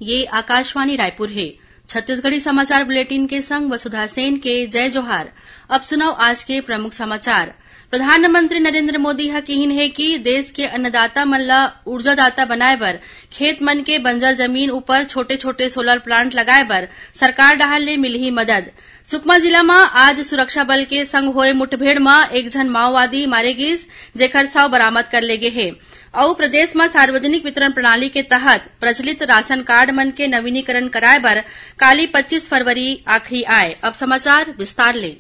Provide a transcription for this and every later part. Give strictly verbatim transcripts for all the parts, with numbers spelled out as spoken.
ये आकाशवाणी रायपुर हे। छत्तीसगढ़ी समाचार बुलेटिन के संग वसुधा सेन के जय जोहार। अब सुनव आज के प्रमुख समाचार। प्रधानमंत्री नरेंद्र मोदी ह किहिन हे कि देश के अन्नदाता मन ल ऊर्जादाता बनाए बर खेत मन के बंजर जमीन ऊपर छोटे-छोटे सोलर प्लांट लगाए बर सरकार डहार ले मिलही मदद। सुकमा जिला म आज सुरक्षा बल के संग होए मुठभेड़ म एक झन माओवादी मारे गिस, जेकर शव बरामद कर ले गे हे। अउ प्रदेश म सार्वजनिक वितरण प्रणाली के तहत प्रचलित राशन कार्ड मन के नवीनीकरण कराए बर काली पच्चीस फरवरी आखिरी आय। अब समाचार विस्तार ले।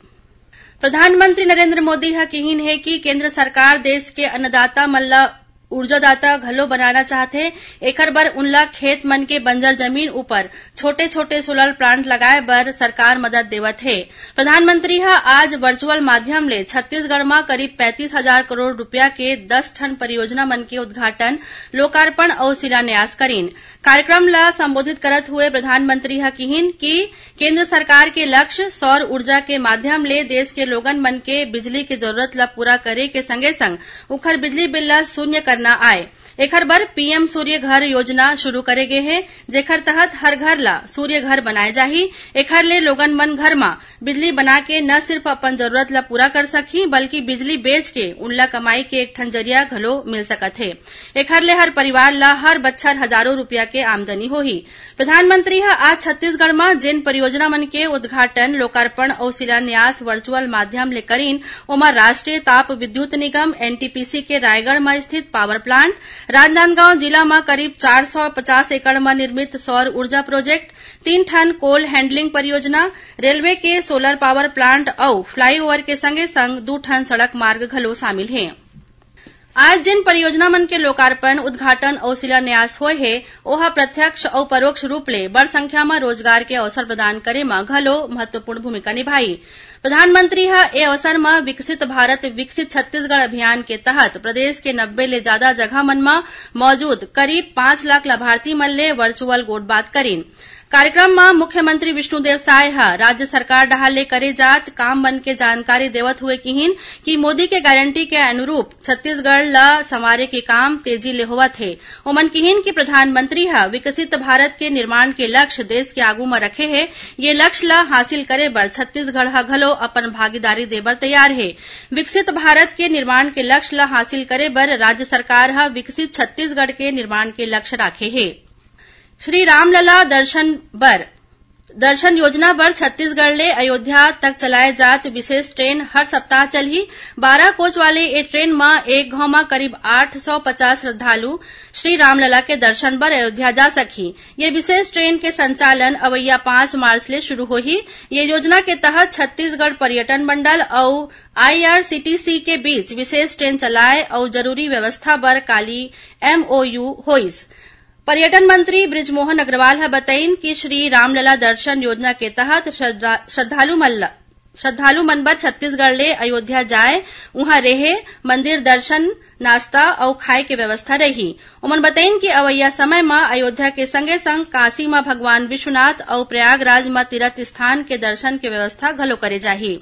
प्रधानमंत्री नरेंद्र मोदी ह किहिन हे कि केंद्र सरकार देश के अन्नदाता मन ल ऊर्जादाता घलो बनाना चाहथे। एखर बर उनला खेत मन के बंजर जमीन ऊपर छोटे-छोटे सोलर प्लांट लगाए बर सरकार मदद देवत हे। प्रधानमंत्री ह आज वर्चुअल माध्यम ले छत्तीसगढ़ म करीब पैंतीस हजार करोड़ रुपया के दस ठन परियोजना मन के उद्घाटन, लोकार्पण अउ शिलान्यास करीन। कार्यक्रम ल संबोधित करत हुए प्रधानमंत्री ह किहिन कि केंद्र सरकार के लक्ष्य सौर ऊर्जा के माध्यम ले देश के लोगन मन के बिजली के जरूरत ल पूरा करे के संगे-संग उखर बिजली बिल ल शून्य करना आय। एखर बर पीएम सूर्य घर योजना शुरू करे गे हे, जेखर तहत हर घर ल सूर्य घर बनाए जाही। एखर ले लोगन मन घर म बिजली बना के न सिर्फ अपन जरूरत ल पूरा कर सकही, बल्कि बिजली बेच के उनला कमाई के एक ठन जरिया घलो मिल सकत हे। एखर ले हर परिवार ल हर बच्छर हजारों रुपया के आमदनी होही। प्रधानमंत्री ह आज छत्तीसगढ़ म जेन परियोजना मन के उद्घाटन, लोकार्पण अउ शिलान्यास वर्चुअल माध्यम ले करीन, ओमा राष्ट्रीय ताप विद्युत निगम, एनटीपीसी, के रायगढ़ म स्थित पावर प्लांट, राजनांदगांव जिला म करीब चार सौ पचास एकड़ म निर्मित सौर ऊर्जा प्रोजेक्ट, तीन ठन कोल हैंडलिंग परियोजना, रेलवे के सोलर पावर प्लांट अउ फ्लाईओवर के संगे संग दू ठन सड़क मार्ग घलो शामिल हे। आज जेन परियोजना मन के लोकार्पण, उद्घाटन अउ शिलान्यास होए हे, ओहा प्रत्यक्ष अउ परोक्ष रूप ले बड़ संख्या म रोजगार के अवसर प्रदान करे म घलो महत्वपूर्ण भूमिका निभाही। प्रधानमंत्री ह ए अवसर म विकसित भारत, विकसित छत्तीसगढ़ अभियान के तहत प्रदेश के नब्बे ले जादा जगह मन म मौजूद करीब पांच लाख लाभार्थी मन ले वर्चुअल गोठबात करीन। कार्यक्रम म मुख्यमंत्री विष्णुदेव साय ह राज्य सरकार डहार ले करे जात काम मन के जानकारी देवत हुए किहिन कि मोदी के गारंटी के अनुरूप छत्तीसगढ़ ल संवारे के काम तेजी ले होवत हे। ओमन किहिन कि प्रधानमंत्री ह विकसित भारत के निर्माण के लक्ष्य देश के आगू म रखे हे। ये लक्ष्य ल हासिल करे बर छत्तीसगढ़ ह घलो अपन भागीदारी दे बर तैयार हे। विकसित भारत के निर्माण के लक्ष्य ल हासिल करे बर राज्य सरकार ह विकसित छत्तीसगढ़ के निर्माण के लक्ष्य राखे हे। श्री रामलला दर्शन बर, दर्शन योजना बर छत्तीसगढ़ ले अयोध्या तक चलाए जात विशेष ट्रेन हर सप्ताह चलही। बारह कोच वाले ए ट्रेन म एक घाव म करीब आठ सौ पचास श्रद्धालु श्री रामलला के दर्शन बर अयोध्या जा सकही। ये विशेष ट्रेन के संचालन अवइया पांच मार्च ले शुरू होही। ये योजना के तहत छत्तीसगढ़ पर्यटन मंडल अउ आईआरसीटीसी के बीच विशेष ट्रेन चलाए अउ जरूरी व्यवस्था बर काली एमओयू होइस। पर्यटन मंत्री बृजमोहन अग्रवाल ह बतइन कि श्री रामलला दर्शन योजना के तहत श्रद्धा-, श्रद्धालु मन ल, श्रद्धालु मन बर छत्तीसगढ़ ले अयोध्या जाए, उहां रेहे, मंदिर दर्शन, नाश्ता अउ खाए के व्यवस्था रही। ओमन बतइन कि अवइया समय म अयोध्या के संगे-संग काशी म भगवान विश्वनाथ अउ प्रयागराज म तीर्थ स्थान के दर्शन के व्यवस्था घलो करे जाही।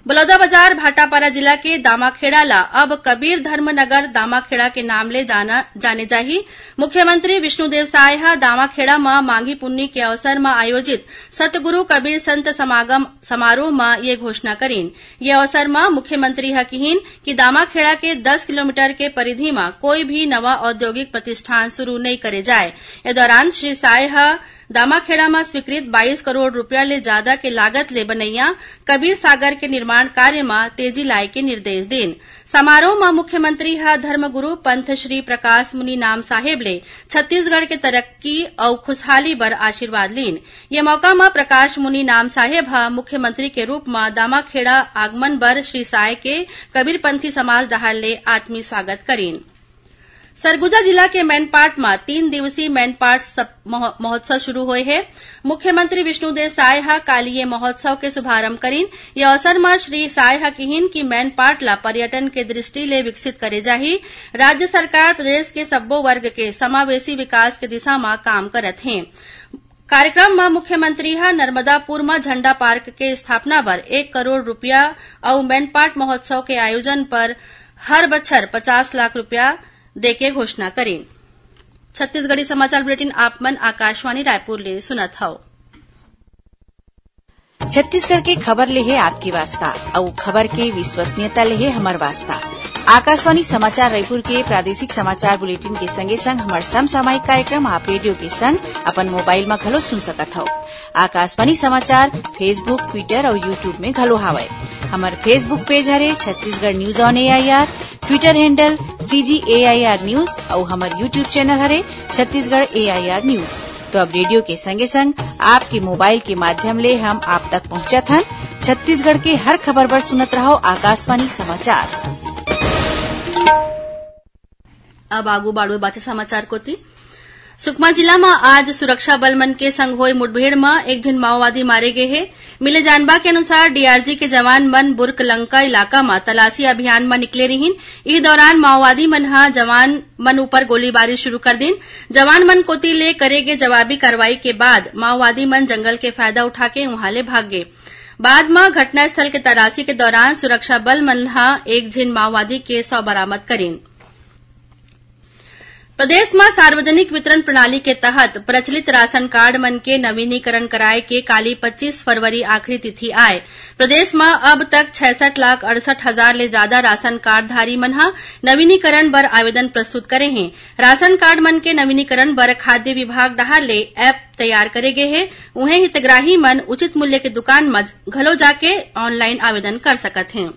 बलौदाबाजार भाटापारा जिला के दामाखेड़ा ला अब कबीर धर्मनगर दामाखेड़ा के नाम ले जाना, जाने जाही। मुख्यमंत्री विष्णुदेव साय ह दामाखेड़ा म माघी पुन्नी के अवसर म आयोजित सतगुरु कबीर संत समागम समारोह म ये घोषणा करीन। ये अवसर म मुख्यमंत्री ह किहिन कि दामाखेड़ा के दस किलोमीटर के परिधि म कोई भी नवा औद्योगिक प्रतिष्ठान शुरू नइ करे जाए। ए दौरान श्री साय ह दामाखेड़ा म स्वीकृत बाईस करोड़ रुपया ले जादा के लागत ले बनइया कबीर सागर के निर्माण कार्य म तेजी लाए के निर्देश दीन। समारोह म मुख्यमंत्री ह धर्मगुरु पंथ श्री प्रकाश मुनि नाम साहेब ले छत्तीसगढ़ के तरक्की अउ खुशहाली बर आशीर्वाद लीन। ये मौका म प्रकाश मुनि नाम साहेब ह मुख्यमंत्री के रूप म दामाखेड़ा आगमन बर श्री साय के कबीरपंथी समाज डहार ले आत्मीय स्वागत करीन। सरगुजा जिला के मैनपाट म तीन दिवसीय मैनपाट सप-, महो-, महोत्सव शुरू होए हे। मुख्यमंत्री विष्णुदेव साय ह काली ये महोत्सव के शुभारंभ करीन। ये अवसर म श्री साय ह किहिन कि मैनपाट ल पर्यटन के दृष्टि ले विकसित करे जाही। राज्य सरकार प्रदेश के सब्बो वर्ग के समावेशी विकास के दिशा म काम करत हे। कार्यक्रम म मुख्यमंत्री ह नर्मदापुर म झंडा पार्क के स्थापना बर एक करोड़ रुपया अउ मैनपाट महोत्सव के आयोजन पर हर बछर पचास लाख रुपया देके घोषणा करीन। छत्तीसगढ़ी समाचार बुलेटिन आप मन आकाशवाणी रायपुर ले सुनत हव। छत्तीसगढ़ के खबर ले हे आपके वास्ता, अउ खबर के विश्वसनीयता ले हे हमर वास्ता। आकाशवाणी समाचार रायपुर के प्रादेशिक समाचार बुलेटिन के संगे संग हमर समसामयिक कार्यक्रम आप रेडियो के संग अपन मोबाइल म घलो सुन सकत हव। आकाशवाणी समाचार Facebook, Twitter अउ YouTube में घलो हावय। हमर Facebook पेज हरे Chhattisgarh news on AIR, Twitter handle CG AIR news अउ हमर YouTube चैनल हरे छत्तीसगढ़ एआईआर न्यूज। तो अब रेडियो के संगे संग आपके मोबाइल के माध्यम ले हम आप तक पहुंचत हन। छत्तीसगढ़ के हर खबर बर सुनत रहव आकाशवाणी समाचार। अब आगू बाढ़ू बाचे समाचार कोती। सुकमा जिला म आज सुरक्षा बल मन के संग होए मुठभेड़ म एक झिन माओवादी मारे गे हे। मिले जानबा के अनुसार, डीआरजी के जवान मन बुर्क लंका इलाका म तलाशी अभियान म निकले रिहिन। इही दौरान माओवादी मन ह जवान मन ऊपर गोलीबारी शुरू कर दिन। जवान मन कोति ले करे गे जवाबी कार्रवाई के बाद माओवादी मन जंगल के फायदा उठाके उहां ले भाग गे। बाद म घटनास्थल के तलाशी के दौरान सुरक्षा बल मन ह एक झिन माओवादी के शव बरामद करिन। प्रदेश म सार्वजनिक वितरण प्रणाली के तहत प्रचलित राशन कार्ड मन के नवीनीकरण कराए के काली पच्चीस फरवरी आखिरी तिथि आय। प्रदेश म अब तक छियासठ लाख अड़सठ हजार ले जादा राशन कार्डधारी मन ह नवीनीकरण बर आवेदन प्रस्तुत करे हें। राशन कार्ड मन के नवीनीकरण बर खाद्य विभाग डहार ले ऐप तैयार करे गे हे। उहें, हितग्राही मन उचित मूल्य के दुकान म घलो जाके ऑनलाइन आवेदन कर सकत हें।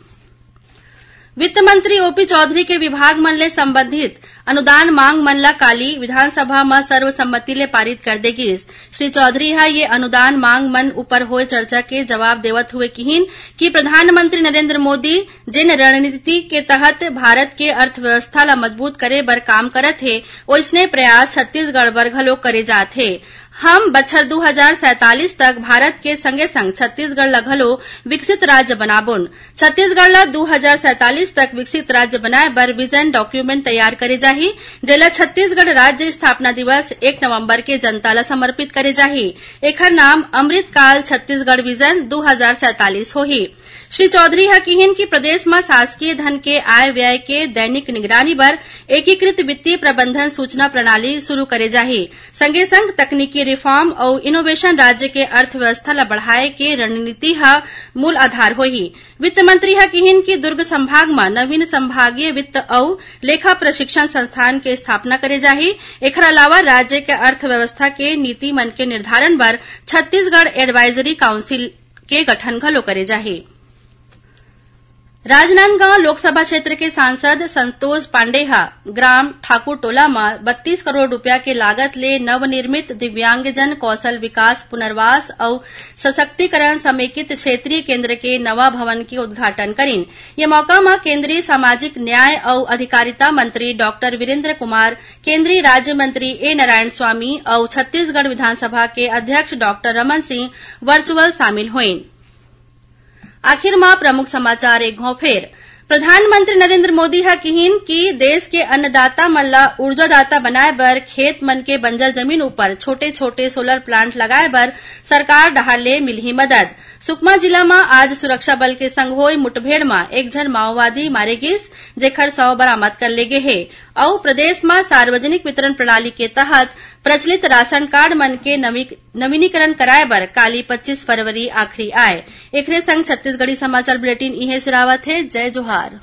वित्त मंत्री ओपी चौधरी के विभाग मन ले संबंधित अनुदान मांग मन ल काली विधानसभा म सर्वसम्मति ले पारित कर दे गिस। श्री चौधरी ह ये अनुदान मांग मन ऊपर होए चर्चा के जवाब देवत हुए किहिन कि प्रधानमंत्री नरेंद्र मोदी जेन रणनीति के तहत भारत के अर्थव्यवस्था ल मजबूत करे बर काम करत हे, ओइसने प्रयास छत्तीसगढ़ बर घलो करे जात हे। हम बछर दू हजार सैंतालीस तक भारत के संगे संग छत्तीसगढ़ ल घलो विकसित राज्य बनाबोन। छत्तीसगढ़ ल दू हजार सैंतालीस तक विकसित राज्य बनाए बर विजन डॉक्यूमेंट तैयार करे जाही, जेला छत्तीसगढ़ राज्य स्थापना दिवस एक नवंबर के जनता ल समर्पित करे जाही। एखर नाम अमृतकाल छत्तीसगढ़ विजन दू हजार सैंतालीस होही। श्री चौधरी ह किहिन कि प्रदेश म शासकीय धन के आय व्यय के दैनिक निगरानी बर एकीकृत वित्तीय प्रबंधन सूचना प्रणाली शुरू करे जाही। संगे संग तकनीकी रिफॉर्म अउ इनोवेशन राज्य के अर्थव्यवस्था ल बढ़ाए के रणनीति ह मूल आधार होही। वित्त मंत्री ह किहिन कि दुर्ग संभाग म नवीन संभागीय वित्त अउ लेखा प्रशिक्षण संस्थान के स्थापना करे जाही। एखर अलावा राज्य के अर्थव्यवस्था के नीति मन के निर्धारण बर छत्तीसगढ़ एडवाइजरी काउंसिल के गठन घलो करे जाही। राजनांदगांव लोकसभा क्षेत्र के सांसद संतोष पांडे ह ग्राम ठाकुर टोला म बत्तीस करोड़ रुपया के लागत ले नवनिर्मित दिव्यांगजन कौशल विकास, पुनर्वास अउ सशक्तिकरण समेकित क्षेत्रीय केंद्र के नवा भवन के उद्घाटन करिन। ये मौका म केंद्रीय सामाजिक न्याय अउ अधिकारिता मंत्री डॉक्टर वीरेंद्र कुमार, केंद्रीय राज्य मंत्री ए नारायण स्वामी अउ छत्तीसगढ़ विधानसभा के अध्यक्ष डॉक्टर रमन सिंह वर्चुअल शामिल होइन। आखिर म प्रमुख समाचार एक घौं फेर। प्रधानमंत्री नरेंद्र मोदी ह किहिन कि देश के अन्नदाता मन ल ऊर्जादाता बनाए बर खेत मन के बंजर जमीन ऊपर छोटे-छोटे सोलर प्लांट लगाए बर सरकार डहार ले मिलही मदद। सुकमा जिला म आज सुरक्षा बल के संग होए मुठभेड़ म एक झन माओवादी मारे गिस, जेखर शव बरामद कर ले गे हे। अउ प्रदेश म सार्वजनिक वितरण प्रणाली के तहत प्रचलित राशन कार्ड मन के नवी-, नवीनीकरण कराए बर काली पच्चीस फरवरी आखिरी आय। एखरे संग छत्तीसगढ़ी समाचार बुलेटिन इहें सिरावत हे। जय जोहार।